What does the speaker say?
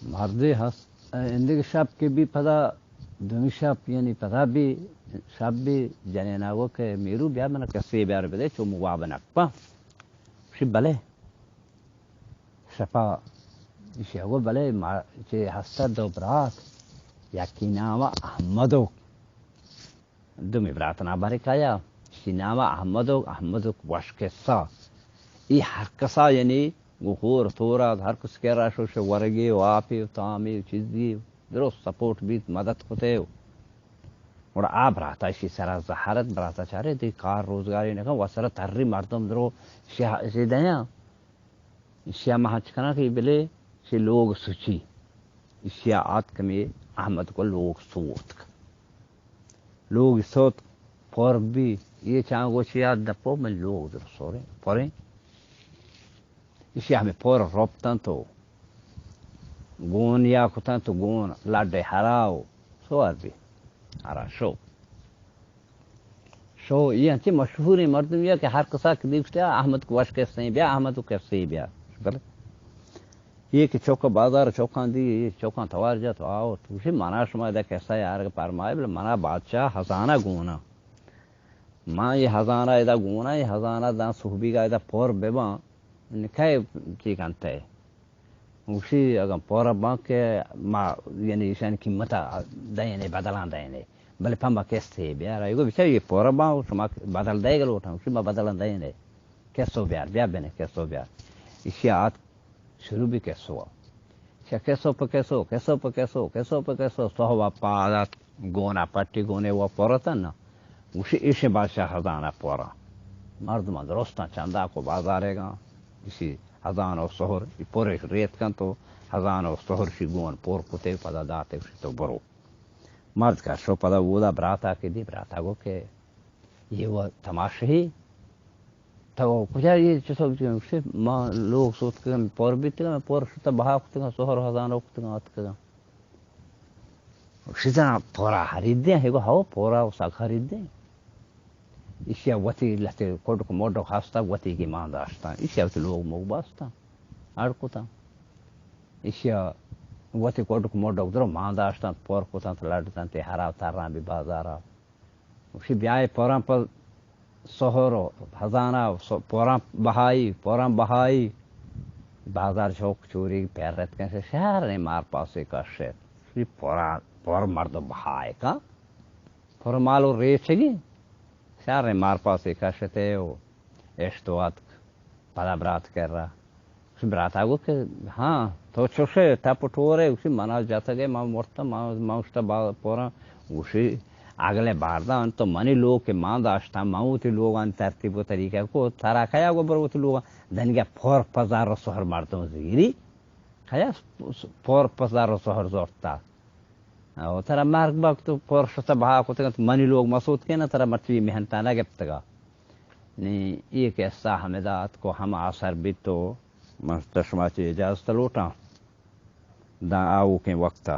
مردے ہست، اندگہ شپ کہ بی پدا، دومی شپ یعنی پدا بی، شپ بی، جنینا گو کہ میرو بیا منا کسے بیار بدے، چو مو واب نکپا۔ شی بلے۔ شپا ایشی گو بلے، ما چے ہستا دو برات، یکی نام احمدو، دومی برات نام بارے کایا، ایشی نام احمدو، احمدو وش کسا۔ ای ہر کسا یعنی گو ہور تورا ہر کس کے را شوش ورگی و آپی و تامی و چیزی درست سپورٹ بیت، مدد کتے و۔ گڑا آ براتا ایشی سرا زہرت، براتا چارے دی کار روزگاری نکن، و سرا تری مردم درو شہ-، شہ دیاں۔ ایشیا ما ہنچ کناں کہ بلے چہ لوگ سچی۔ ایشیا آتک ہمے احمد کو لوگ سوتک۔ لوگ سوت پر بی، یہ چاں گوشی آ دپو من لوگ در سوریں، پریں۔ ایشیا ہمے پر رپتن تو گون یا کتن تو گون لڈ ہراو سوار بی۔ ہرا شو۔ شو، یہ انچے مشہوریں مردم یہ کہ ہر کسا کہ دیکھتے احمد کو وش کسے بیا، احمد کو کسے بیا۔ بلے یہ کہ چوک بازار چوکاں دی، یہ چوکاں توار جا تو آؤ، تو گوشی منا شما ادا کسا یار کہ پرمائے، بلے منا بادشاہ ہزانہ گونا۔ ما یہ ہزانہ ادا گونا، یہ ہزانہ داں صحبی کا ادا پر بباں، نکھے چی کنتے۔ گوشی اگاں پورا باں کہ ما یعنی ایشانی قیمت ء دئینے، بدلاں دئینے، بلے پہ ما کسے بیار۔ ایگو بچار یہ پورا باں، شما بدل دئیگ لوٹاں؟ گوشی ما بدلاں دئینے، کسو بیار، بیا بنے کسو بیار۔ ایشی آت شروع بی کسو ء۔ چہ کسو پہ کسو، کسو پہ کسو، کسو پہ کسو، سہب ء پاد ات، گون ء پٹی گونے و پورتن۔ گوشی ایشی بادشاہ ہزانہ پورا۔ مردم درستاں چندہ کو بازارے گاں۔ ایشی ہزانہ و سہر، ای پورے ریت کن تو ہزانہ و سہر شی گون پور کتے، پدا داتے، گوشی تو برو۔ مرد کا شو پدا اودا براتا کہ دی، براتا گو کہ یہ وہ تماشا ہی تو کجا یہ چسو؟ گوشی ما لوگ سوت کن پور بیتگا، پور شتا بہا کتگا، سہر ہزانہ کتگا، اتکگا۔ شیزاں پورا خریدیں، ہیگو ہو پورا و سک خریدیں۔ ایشیا وتی لہتے کڈک مڈک ہستا، وتی کہ مان داشتاں۔ ایشیا وتی لوگ موگ باستاں، اڑ کتاں۔ ایشیا وتی کڈک مڈک درو مان داشتاں، پر کتاں، لڈتاں، تے ہرا تراں بی بازارا۔ گوشی بیائے پوراں پہ سہر و ہزانہ و س-، پوراں بہائی، پوراں بہائی۔ بازار چوک چوری پیرت کن شہر نے مار پاسے کشت۔ گوشی پوراں، پور مردم بہائے کن۔ پور مال و ریچگی۔ شہر نے مار پاسے کشتے و اشتو اتک۔ پدا برات کرا۔ براتا گو کہ ہاں، تو چوشے ٹپ ٹورے، گوشی منا جتگے، ما مرتم، ما، ما اشتا با-، پوراں۔ گوشی اگلے باردان تو منی لوگ کہ مان داشتاں، ما وتی لوگان ترتیب و طریقہ کو، ترا کیا گو برو وتی لوگان، دنگا پور پزار و سہر مردم زیری، کیا پور پزار و سہر زورتا۔ او ترا مرگ بک تو پر شتا بہا کتگ انت، منی لوگ مسوت کن، ترا مرچی محنتا نہ گپتگا۔ نی اے قصہ ہمدا اتک و ہم آسر بیت و من شما چہ اجازت لوٹاں داں آوکیں وقتا۔